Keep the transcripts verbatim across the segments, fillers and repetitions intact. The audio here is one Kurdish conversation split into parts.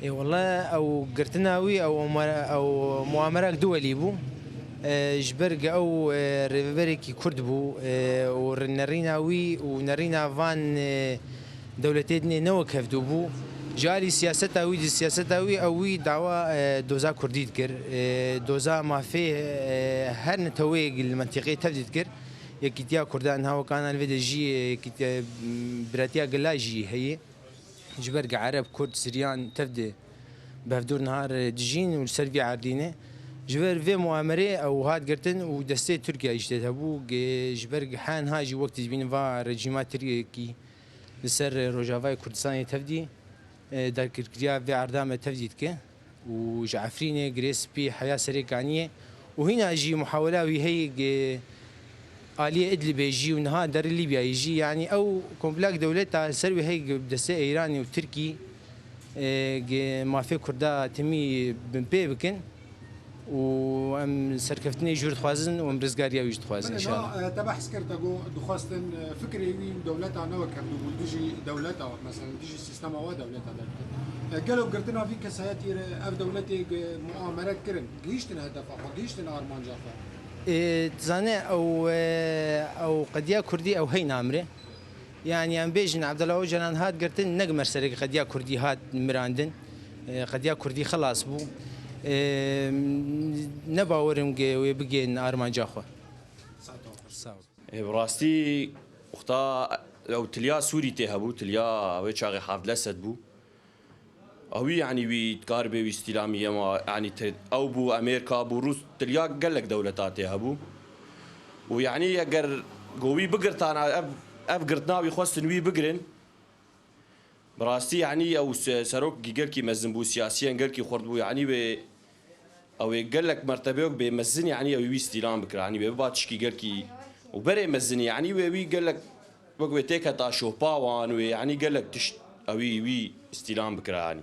Ê wele ew girtina wî ew, ew muamerek duwelî bû. E, ji ber ge ew, e, rêveberekî Kurd bû, e, û nerîna wî û nerîna van, e, dewletê dinê ne wek hevdû bû. Ji alî siyaseta wî, di siyaseta wî ew wî dawa, e, doza Kurdî dikir. E, doza mafê, e, her neteweyek li mentiqê tevdî dikir. Yekîtiya Kurdan niha wek ana li vê de jî, e, yekîtiya, biratiya gela jî heye. Ji ber ge Ereb, Kurd, Siryan tevde bi hevdû niha re dijîn û li ser vî erdî ne. Ji ber vê muamerê ew hat girtin û destê Tirkiye jî tê hebû. Ge ji ber ge heniha jî wek dibînin va rejîma Tirkiyekî li ser Rojavayê Kurdistanê tevdî, e, dergirkiriya vê erda me tevdî dike û ji Efrînê, Girê Spî, Heya Serê Kaniyê û hîna jî muhawela wî heye ge aliyê Idlibê jî û niha derê Lîbyayê jî, yanî ew komplek dewleta ser wê heye ge bi destê Îranê û Tirkî, e, ge mafê Kurda timî binpê bikin. û em serkeftinê jû dixwazin û em rizgariya wî jî dixwazin, belê, înşallah. Na, e, te behs kir, te got dixwestin, e, fikrê wî û dewleta ne wek hevdû bû, dijî dewleta, mesela dijî sîstema we dewleta derket. E, gelo girtina vî kesayetî re ev dewletê ge muamere kirin, gihîştin hedefa xwe, gihîştin armanca xwe? E, dizane ew, e, ew qediya Kurdî ew hey namire. Yanî em bêjin Abdullah Ocalan hat girtin, ne mer serê qediya Kurdî hat mirandin. E, qediya Kurdî xilas bû. E, ne bawer im ge wê bigên armanca xwe. Sağ ol. Ê, bi rastî wexta ew tiliya Sûrî tê hebû, tiliya wê çaxê hevdeh sed bû. Ewî, yanî, wî dikaribê wî îstîlamî yema, yanî, te-, ew bû, Amerîka bû, Rûs, tiliya gelek dewleta tê hebû. Û, yanî, eger go wî bigirtana, ev, ev girtina wî xwestin wî bigirin, bi rastî, yanî, ew se-, serokekî gelkî mezin bû, siyasiyên gelkî xurt bû, yanî, wê Ew ê gelek mertebeyek bê mezin, yanî ew ê wî îstîlam bikira, yanî wê biba tişkî gelkî û berê mezin, yanî wê wî gelek wek wê têketa şopa wan wê, yanî gelek tişt ew ê wî îstîlam bikira, yanî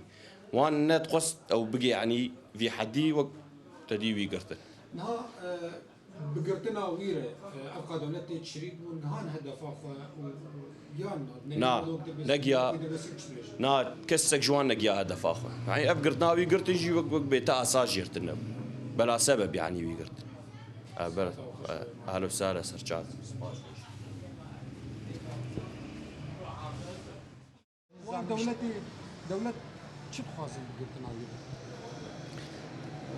wan nedixwest ew bigê, yanî vî hedî wek tedî wî girtin. Niha, e, bi girtina wî re, e, ev qadewlet tê çirî bû, niha hedefa xwe û, û yan Na, negiya, na, kesek ji wan negiya hedefa xwe. Yanî ev girtina wî girtin jî wek, wek bê te asaj girtin ne. Bela sebeb yanî wî girtin. E, ber, e, ehlo sare serçat. Wan dewletê, dewlet çi dixwazin bi girtina wî re?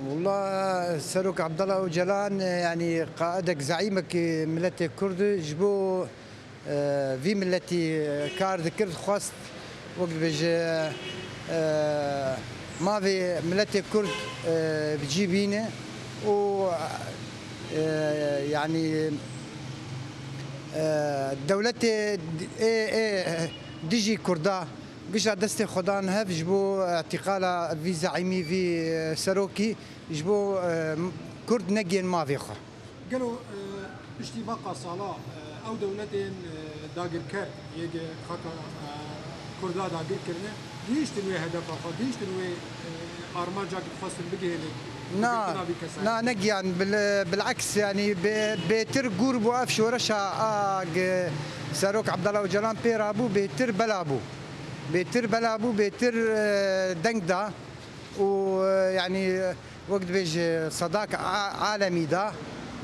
Wela Serok Abdullah Ocalan, e, yanî qaidek zeîmek miletê Kurd ji bo e, vî miletî, e, kar dikir, dixwest wek dibêje, e, mavê miletê Kurd, e, bi cî bîne û, e, yanî, e, dewletê ê, ê dijî Kurda gişa destê xwe dan hev ji bo îtîqala vî zeîmî, vî, e, serokî ji bo, e, Kurd negihên mavê xwe. Gelo, e, piştî veka sala, e, ew dewletên, e, dagirker yê ge xaka, e, Kurda dagir kirine, gihîştin wê hedefa xwe, gihîştin wê, e, armanca ku dixwestin bigihênin, Na, girtina vî kesayetî? Na, negiyan, bil-, bileks, yanî bê-, bêtir gûr bû ev şoreşa a ge Serok Abdullah Ocalan pê rabû, bêtir bela bû. Bêtir bela bû, bêtir, e, deng da û, e, yanî, wek dibêje, sedak a-, alemî da.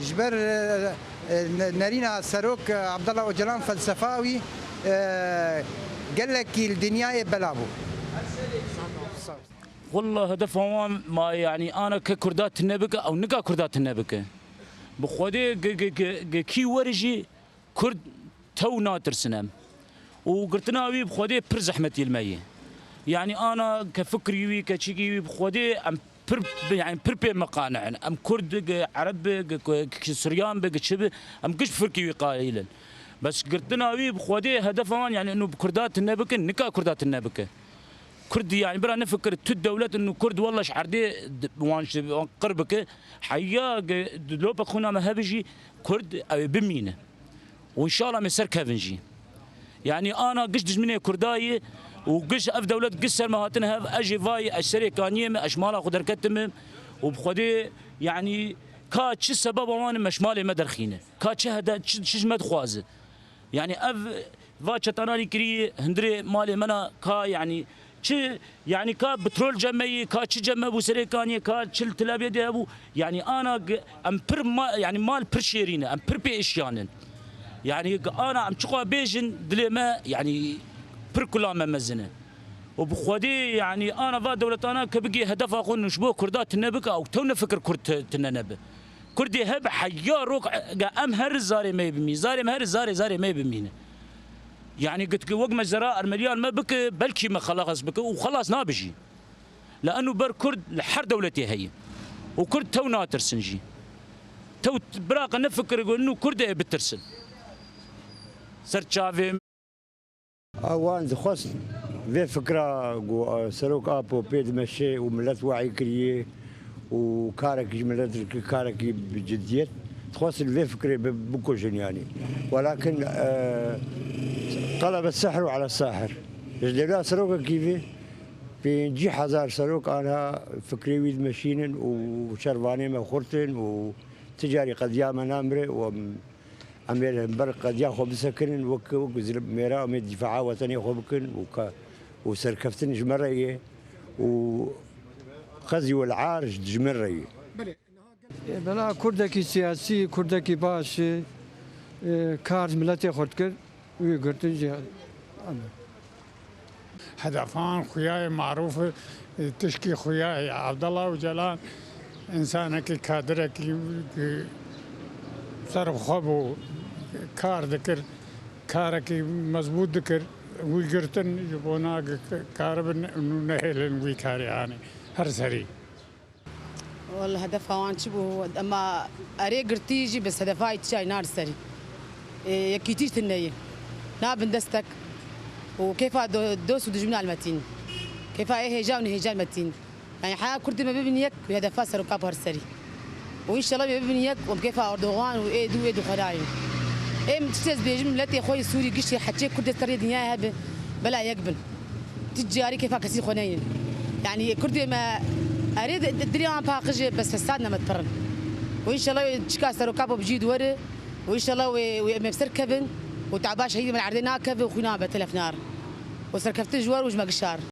Ji ber, e, e, ne-, nerîna serok, e, Abdullah Ocalan felsefa wî, e, gelekî li dinyayê bela bû. Walla hedefa wan ma, yanî, ana ke Kurda tune bike, ew nika Kurda tune bike. Bi Xwedê ge-, ge-, ge-, ge kî were jî Kurd tew natirsin em. Û girtina wî bi Xwedê pir zehmetî li me ye. Yanî ana ke fikrî wî, ke çîkî wî bi Xwedê em pir, yanî pir pê me qani'in. Em Kurd, ge Ereb be, ge, ge, ge Siryan be, ge çi be, em giş bi fikrî wî qayîl in. Bes girtina wî bi Xwedê hedefa wan, yanî inu bi Kurda tune bike, nika Kurda tune bike. Kurd, yanî bira nefikir, tu dewlet inu Kurd wella ji erdê di-, wan ji wan qir bike, heya ge di lopa xwîna me hebe jî Kurd ew ê bimîne. Û înşallah em ê serkevin jî. Yanî ana giş dijminê Kurda ye û giş ev dewlet giş ser me hatine hev, ez jê vayî, ez serê kaniyê me, ez ji mala xwe derketime û bi Xwedê, yanî ka çi sebeba wan e me ji malê me derxîne. Ka çi hede-, çi, çi ji me dixwaze. Yanî ev va çetananî kirî hundirê malê me na ka, yanî Çi, yanî ka petrol cem me yî, ka çi cem me bû Serêkaniyê, ka çi li Tel Abyadê hebû. Yanî ana g-, em pir ma-, yanî mal pir şêrîn e, em pir pê işiyan in. Yanî g-, ana em çiqas bêjin dilê me, yanî pir kula me mezin e. Û bi xwedê, yanî ana va dewletana ke bigê hedefa xwe nû ji bo Kurda tune bike, ew tew ne fikir Kurd ti-, tune nebe. Kurdê hebe heya rok, e, em her zarê me bimî, zarê me her zarê, zarê me bimîne. Yanî gitke wek me zera Ermeniyan me bike, belkî me xelas bike û xelas nabe jî. Li eno ber Kurd li her dewletê heye. Û Kurd tew natirsin jî. Tew t-, biraqe nefikire ku eno Kurd ê bitirsin. Ser çavê me. A wan dixwest vê fikra ku, a, Serok Apo pê dimeşe û milet we'î kiriye û karekî ji milet dike, karekî bi ciddiyet. Dixwestin vê fikrê bi-, bikujin yanî. Welakin, e, telebe sehru ala sahir. Ji dêla serokekî vê pêncî hezar serok anha fikrê wî dimeşînin û şervanê me xurt in û ti carî qediya me namire û em, em ê li hember qediya xwe bisekinin, wek, wek zil-, mêra em ê dîfaa wetenê xwe bikin û ka-, û serkeftin ji me re ye û qezî wel ar ji me re ye. E, bela kurdekî siyasî, kurdekî baş, e, kar ji miletê xwe dikir, wî girtin jî. Hedefan xuyayê marûf e, tişkî xuyayê Abdullah Ocalan, însanekî kadirekî, e, ser xwe bû, kar dikir, karekî mezbût dikir, wî girtin ji bona karibin û nehêlin wî karê anî her serî. Wele hedefa wan çi bû? Ema erê girtî jî bes hedefa yî çi ay nar serî. Ê, yekîtî jî tune ye. Nabin destek. Û kêfa do-, dost û dijmin almetîn. Kêfa ê hêja û nehêja almetîn. Yani heya Kurdê me bibin yek û hedefa Serok Apo her serî. Û înşallah me bibin yek û bi kêfa Erdogan û ê dû ê dû xwe nayên. Êm tiştê ez bêjim, miletê xwe yê Sûrî giştê heçê Kurdê serê dinyayê hebe, bela yek bin. Ti carî kêfa kesî xwe neynin. Yanî Kurdê me erê di-, di-, dilê wan paqij e, bes fesad ne me dipirin. Û înşallah wê çika Serok Apo bi cî di were û înşallah wê, wê em ê bi ser kevin û teba şehîdê me li erdê nakeve û xwîna me bi telef nar. Û serkeftin ji we û ji me gişar.